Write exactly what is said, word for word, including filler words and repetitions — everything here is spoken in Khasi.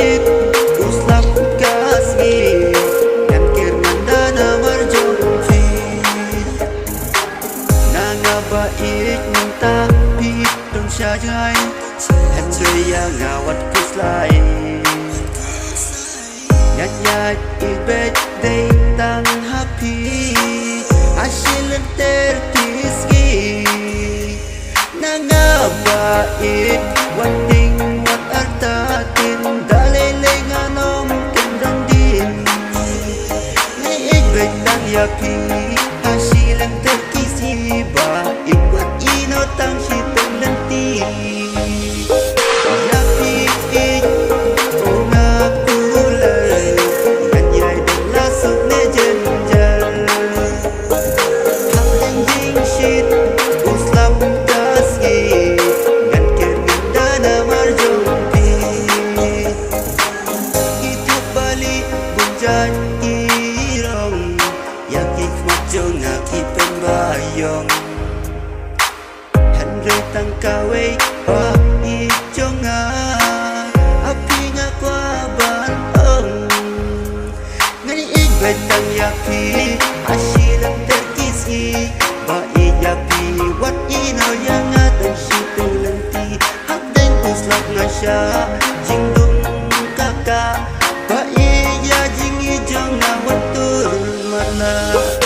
It u slap ka sngi, ngan ker ngan da namar jong phi. Na nga ba ïeit mynta phi don sha jngai, hynrei ïa nga wat khuslai. Ngan ïaid ïeit beit dei tang ha phi, ha shi lynter ki sngi. Na nga ba ïeit wat ding wat artatien, da lei lei ngan ym kynran dien. Ngan ïeit beit tang ïa phi, ha shi lynter ki sngi ba ïeit wat ïehnoh tang shiteng lynti. Ïa phi ïeit, o nga kular, ngan ïai dang la suk ne jynjar. Hapdeng jingshit u slap ka sngi, ngan ker ngan da namar jong phi. Ki thep ba lieh bun jait ki rong, ïa ki khmat jong nga ki pynbaïong. Hynrei tang kawei, oh, ïeit jong nga, ha phi nga kwah ban ong. Ngan ïeit beit tang ïa phi, ha shi lynter ki sngi. Ba ïeit ïa phi, wat ïehnoh ïa nga tang shiteng lynti. Hapdeng u slap nga shah jingdum kaka. Ba ïeit ïa jingïeit jong nga wat tur matlah.